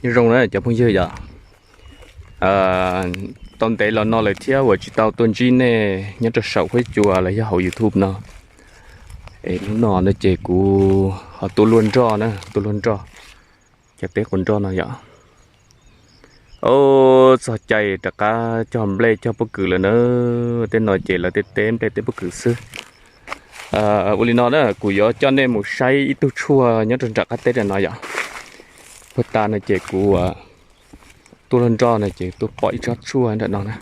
Nyob zoo na cov phooj ywg yom. Tau ntev los no lawm thiab uas tsis tau tuaj ntsib nej nyob rau saum huab cua los yog hauv YouTube no. Es hnub no no ces kuv ho tuaj luaj nroj na, tuaj luaj nroj cov teb quav nroj no yom. Ob, txog caij rov qab cog nplej cog pob kws lawm na. Tej no ces lawv tej teb nplej teb pob kws xwb. Ua li no na kuv yuav coj nej mus saib ib tug tshuaj nyob rau nram qab teb no yom. Puag ta no ces kuv tuaj luaj nroj no ces tuaj pom ib tsob tshuaj nram no na,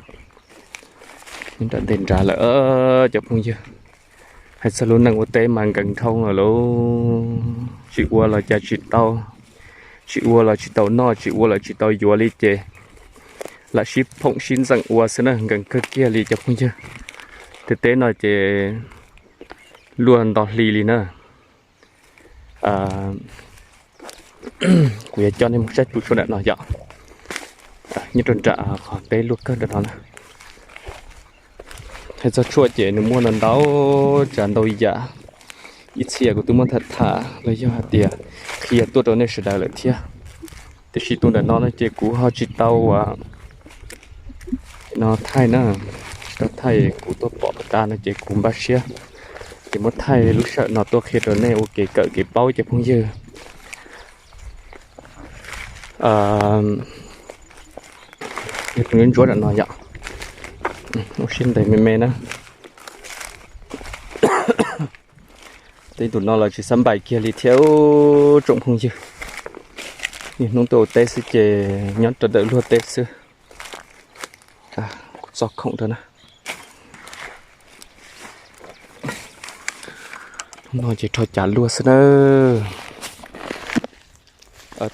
nram ntej nrad lawm cov phooj ywg. Hais txog lub neej ua teb mas nkees dhau lawm lauj. Tsis ua los cas tsis tau, tsis ua los tsis tau noj, tsis ua los tsis tau yuav li ces lam sib phoom sib ntxeem ua xwb na, nkees kawg kiag li cov phooj ywg. Tej teb no ces luaj nto hli li na. Kuv yuav coj nej mus saib tus tshuaj nram no yom. Nyob rau nram qhov teb luaj kawg nram no na. Hais txog tshuaj ces nws muaj ntau ntau tsav ntau yam. Ib txhia kuv twb muab tham tham los yog hais tias qhia tuaj rau nej sawv daws lawm thiab. Tiam sis tus nram no no ces kuv ho tsis tau ua no thaij na, tsis tau thaij, kuv tuaj pom puag ta no ces kuv npaj siab ces muab thaij lub sij hawm no tuaj qhia rau nej ua kev kawm kev paub cov phooj ywg. Yog tus ntsuab nram no yom, ua siab ntev me me na. Tej tus no los tsis xab npais kiag li thiab tsoom phooj ywg. Niaj hnub tuaj ua teb xwb ces nyob rau ntawm luag teb xwb. Kuv txo khoom rau na. Hnub no ces rho cav luaj xwb na.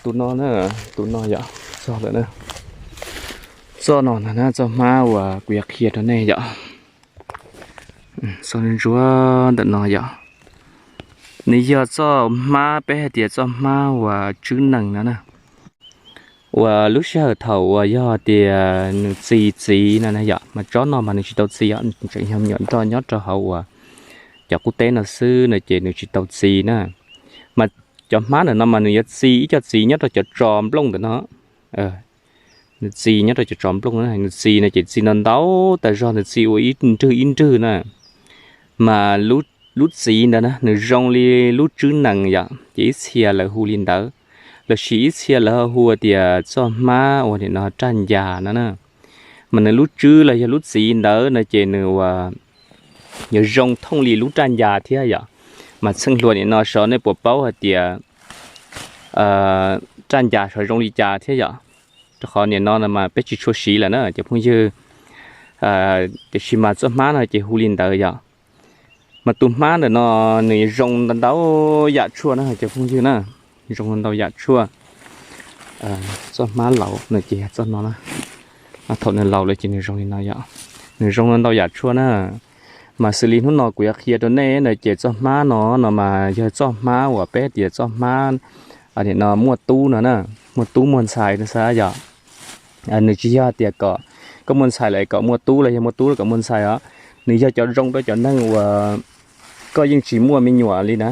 Tus no na, tus no yom, txog lawm na. Txoj no na, txoj hmab uas kuv yuav qhia rau nej yom. Txoj ntsuab ntawm no yom, nws yog txoj hmab peb hais tias txoj hmab uas tswb nees no na. Uas lub sij hawm thaum uas yog tias nws txi txiv no na yom, mas tsob no mas nws tsis tau txi os, tseem yog me nyuam nroj nyob rau hauv uas cov qub teb no xwb no ces nws tsis tau txi na. Mas cov hmab ntawm no mas nws yuav txi ib co txiv nyob rau cov tso nplooj ntawm no. Nws txi nyob rau cov tso nplooj, nws txi no ces txi ntau ntau tas zog, nws txi ua ib nrwg ib nrwg na. Mas lub txiv ntawd na nws zoo li lub tswb nees yom, ces ib txhia lawv hu li ntawd, lossis ib txhia lawv hu tias txoj hmab uas nim no raj ncas no na. Mas nws lub tswb los yog lub txiv ntawd no ces nws ua yuav zoo thooj li lub raj ncas thiab yom. Mas txheej hluas nim no sov nej puas paub hais tias raj ncas sov zoo li cas thiab yom? Rau qhov nim no mas peb tsis tshua siv lawm na cov phooj ywg. Tiam sis mas txoj hmab no ces hu li ntawd yom. Mas tus hmab ntawm no nws zoo ntau yam tshuaj na cov phooj ywg na, zoo ntau yam tshuaj. Txoj hmab laus no ces yog txoj no na, thaum nws laus lawm ces nws zoo li no yom, nws zoo ntau yam tshuaj na. Mas xws li hnub no kuv yuav qhia rau nej no ces txoj hmab no no mas yog txoj hmab uas peb tias txoj hmab nim no muaj tub no na, muaj tub muaj ntxhais no xav yom. Nws tsis yog tias kom koj muaj ntxhais lawm kom muaj tub los yog muaj tub los kom muaj ntxhais os. Nws yog cov zoo rau cov neeg uas koj yeej tsis muaj me nyuam li na.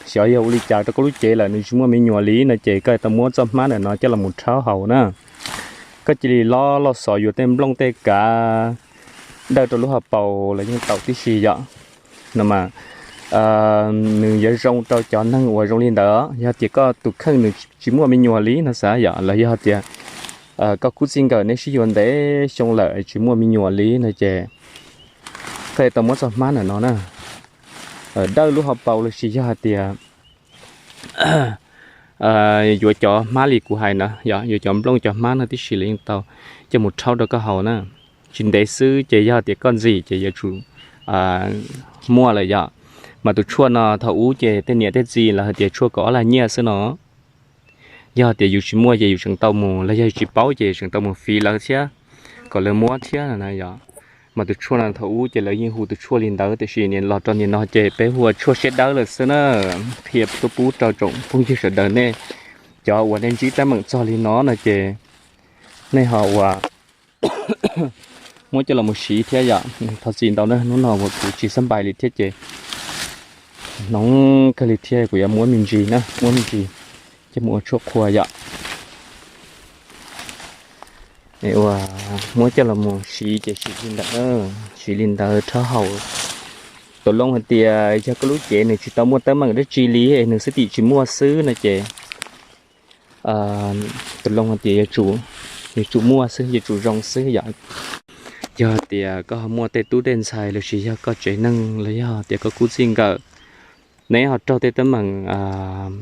Xyov yog ua li cas rau koj lub cev lawm nws tsis muaj me nyuam li no ces koj tau muab txoj hmab ntawm no coj los mus rhaub haus na. Koj cia li loj loj xov yuav tej nplooj tej kav dawj rau lub hauv paus los yeej tau tib si yom. No mas nws yuav zoo rau cov neeg uas zoo li ntawd, yog tias koj tus kheej nws tsis muaj me nyuam li no xav yom, los yog tias koj khub txij nkawm nej sib yuav ntev xyoo lawm tsis muaj me nyuam li no ces koj tau muab txoj hmab ntawm no na dawj lub hauv paus lossis yog hais tias yuav cov hmab li kuv hais na yom, yuav cov nplooj cov hmab no tib si los yeej tau coj mus rhaub rau koj haus na. Tsis ntev xwb ces yog tias koj ntxim ces yuav tsum muaj lawm yom. Mas tus tshuaj no thaum ub ces tej niam tej txiv lawv hais tias tshuaj kaum ob lag nyiaj xwb no. Yog tias yus tsis muaj ces yus tseem tau mus, los yog tsis paub ces tseem tau mus fiv lawv thiab, kom lawv muab thiab no na yom. Mas tus tshuaj no thaum ub ces lawv yeej hu tus tshuaj li ntawd, tiam sis nim los rau nim no ces peb hu ua tshuaj siab dawb lawm xwb na. Qhia tuaj pub rau tsoom phooj ywg sawv daws nej cov uas nej ntsib teeb meem txog li no no ces nej ho ua muab coj los mus siv thiab yom. Thov txim ntau na, hnub no uas kuv tsis xab npais li thiab ces hnov kawg li thiab, kuv yuav muab me ntsis na, muab me ntsis coj mus ua tshuaj qhua yom. Uas muab coj los mus siv ces siv li ntawd, siv li ntawd rhaub haus. Tus Looj hais tias yog koj lub cev nws tsis tau muaj teeb meem dab tsi li, nws xwb tim tsis muaj xwb no ces, tus Looj hais tias yuav tsum muaj xwb, yuav tsum zoo xwb yom. Yog tias koj ho muaj tej tub tej ntxhais los sis yog koj tsev neeg los yog tias koj kuj txij nkawm, neb ho raug tej teeb meem,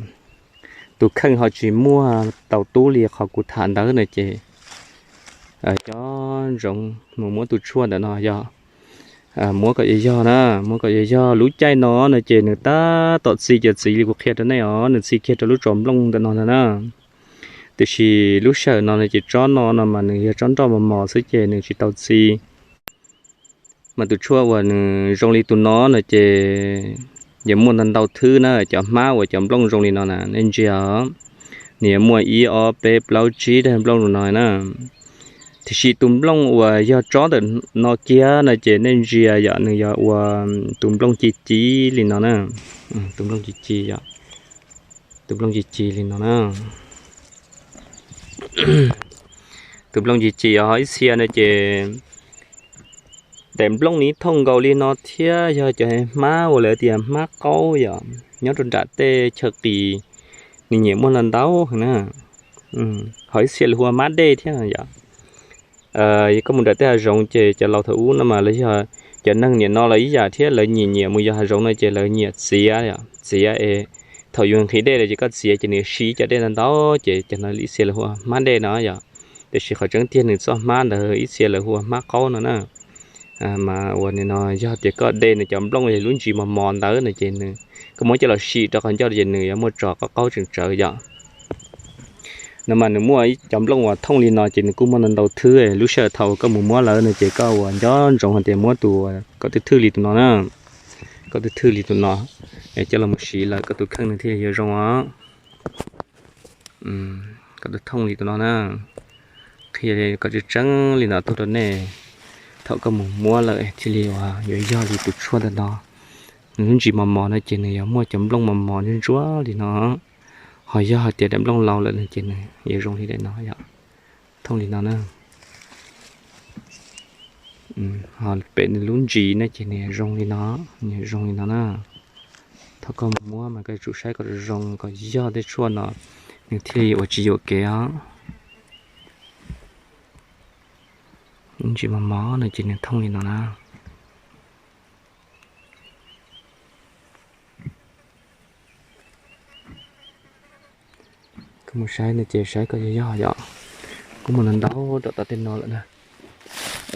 tus kheej ho tsis muaj tau tub li qhov kuv tham ntawd no ces cov ntsoov mus muab tus tshuaj ntawm no yog, muab kom yog yog na, muab kom yog yog. Lub caij no no ces nws tab tom txi cov txiv li kuv qhia rau nej os, nws txi kiag rau lub tsob nplooj ntawm no ntag na. Tiam sis lub sij hawm no no ces tsob no no mas nws yog tsob nroj mos mos xwb ces nws tsis tau txi. Mas tus tshuaj uas nws zoo li tus no no ces yuav muaj ntau ntau thwb na, cov hmab uas cov nplooj zoo li no na nej ntsia os. Nws yuav muaj ib ob peb plaub tsib daim nplooj zoo no na. Tiam sis tus nplooj uas yog tsob ntawm no kiag no ces nej ntsia yom, nws yog ua tus nplooj ci ci li no na. Tus nplooj ci ci yom, tus nplooj ci ci li no na. Tus nplooj ci ci ho ib txhia no ces daim nplooj nws thooj nkaus li no thiab yog cov hmab uas lawv tias hmab qaub yom, nyob rau nram tej chaw qis nws nyiam muaj ntau ntau na. Ho ib txhia lawv hu ua hmab dej thiab yom. Koj mus nram tej hav zoov ces cov laus thaum ub no mas los yog cov neeg niam no los ib yam thiab, lawv nyiam nyiam mus yos hav zoov no ces lawv nyiam txiav, txiav es thaum yuav nqhis dej lawm ces koj txiav ces nws siv cov dej ntau ntau ces cov no ib txhia lawv hu ua hmab dej no yom. Tiam sis qhov tseeb tiag nws txoj hmab ntawd ib txhia lawv hu ua hmab qaub no na. Mas uas nim no yog tias koj de nws cov nplooj yog lub ntsis mos mos ntawd no ces nws, koj muab coj los sim rau qhov ncauj ces nws yuav muaj tsos qaub qaub tseem tsawv yom. No mas nws muaj cov nplooj uas thooj li no ces nws kuj muaj ntau ntau thwb. Lub sij hawm thaum koj mus muab lawv no ces koj uas nco ntsoov hais tias muab tus kom thwj thwj li tus no na, kom thwj thwj li tus no, coj los mus siv lawm koj tus kheej nws thiaj yuav zoo os. Kom thwj thooj li tus no na, qhia kom tseeb tseeb li no tuaj rau nej, thaum koj mus muab lawm thiaj li uas yuav yog li tus tshuaj ntawm no. Nws lub ntsis mos mos no ces nws yuav muaj cov nplooj mos mos ntsuab ntsuab li no. Ho yog hais tias daim nplooj laus lawm no ces nws yuav zoo li daim no yom, thooj li no na. Ho pem nws lub ntsis no ces nws zoo li no, nws zoo li no na. Thaum koj mus muab mas koj yuav tsum saib kom zoo kom yog tej tshuaj no nws thiaj li uas tsis yuam kev os. Lub ntsis mos mos no ces nws thooj li no na. Koj mus saib no ces saib kom yog yog yom. Kuj muaj ntau ntau rau tom tej no lawm na.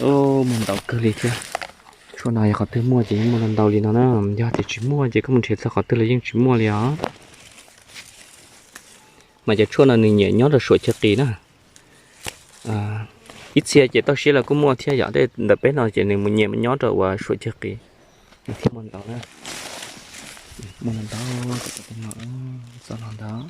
Muaj ntau kawg li thiab. Tshuaj no yog qhov twg muaj ces yeej muaj ntau ntau li no na. Yog tias tsis muaj ces koj mus nrhiav txog qhov twg los yeej tsis muaj li os. Mas cov tshuaj no nws nyiam nyob rau suam chaw qis na. Ib txhia ces toj siab los kuj muaj thiab yom, tej ntawm peb no ces nws mus nyiam nyob rau uas suam chaw qis. Nws thiaj muaj ntau na. Muaj ntau ntau, txoj no ntau.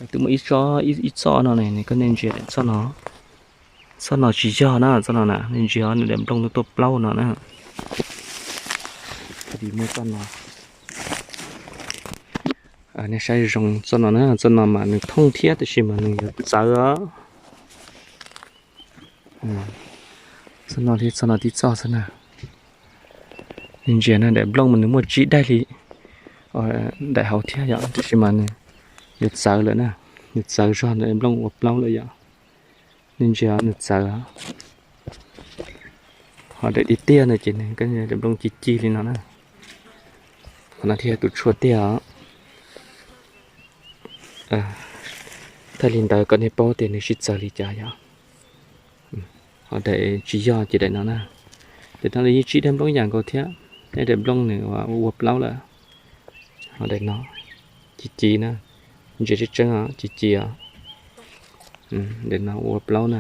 Twb muaj ib txoj, ib txoj no ne, koj nej ntsia txoj no. Txoj no tsis yog na, txoj no na nej ntsia nws daim nplooj tuaj plaub no na. Muaj txoj no. Nej saib zoo txoj no na, txoj no mas nws thooj thiab tab sis mas nws yuav txawv os. Txoj no thiab txoj no tib txoj xwb na. Nej ntsia na, daim nplooj mas nws muaj tsib daim li daim hauv thiab yom, tab sis mas nws yuav txawv lawm na, nws txawv zog, daim nplooj ua plaub lawm yom. Nej ntsia nws txawv. Ho daim tiag tiag no ces nws daim nplooj ci ci li no na. Qhov no thiaj tus tshuaj tiag os. Thaij li ntawd kom nej paub tias nws sib txawv li cas yom. Ho daim tsis yog ces daim no na. Daim no los yeej tsib daim nplooj yam nkaus thiab, daim nplooj nws ua plaub lawm. Ho daim no ci ci na, ntsia tseeb tseeb os, ci ci os. Daim no ua plaub na,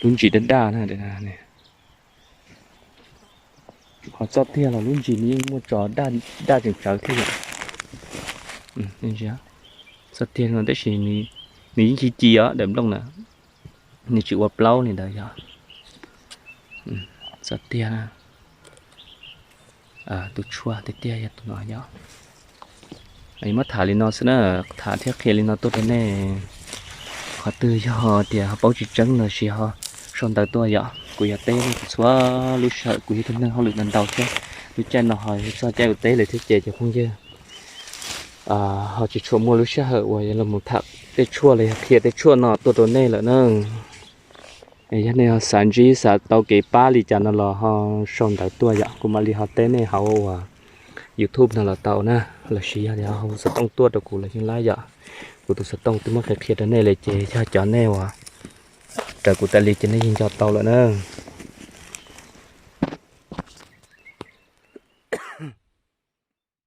lub ntsis daj daj na. Ho txoj tiag los lub ntsis nws yeej muaj tsos daj tseem tsawv thiab yom. Txoj tiag no tab sis nws yeej ci ci os, daim nplooj na, nws tsis ua plaub li ntawd yom. Txoj tiag na, tus tshuaj tiag tiag yog tus no yom. Muab tham li no xwb na, tham thiab qhia li no tuaj rau nej. Qhov twg yog tias ho paub tsis tseeb los sis ho sau ntawv tuaj yom, kuv yuav teb nej txhua lub sij hawm. Kuv yog ib tug neeg hauj lwm ntau ntau thiab, lub caij no ho yog txog caij ua teb lawm thiab ces cov phooj ywg ho tsis tshua muaj lub sij hawm uas yuav los mus tham tej tshuaj los yog qhia tej tshuaj no tuaj rau nej lawm na. Yog nej ho xav ntsib xav tau kev pab li cas no los ho sau ntawv tuaj yom, kuv mam li ho teb nej hauv uas YouTube no los tau na, los sis yog tias ho hu xov tooj tuaj rau kuv los yeej laib yom. Kuv tus xov tooj twb muab qhia qhia rau nej lawm ces yog cov nej uas raws kuv tas li ces nej yeej nco tau lawm na.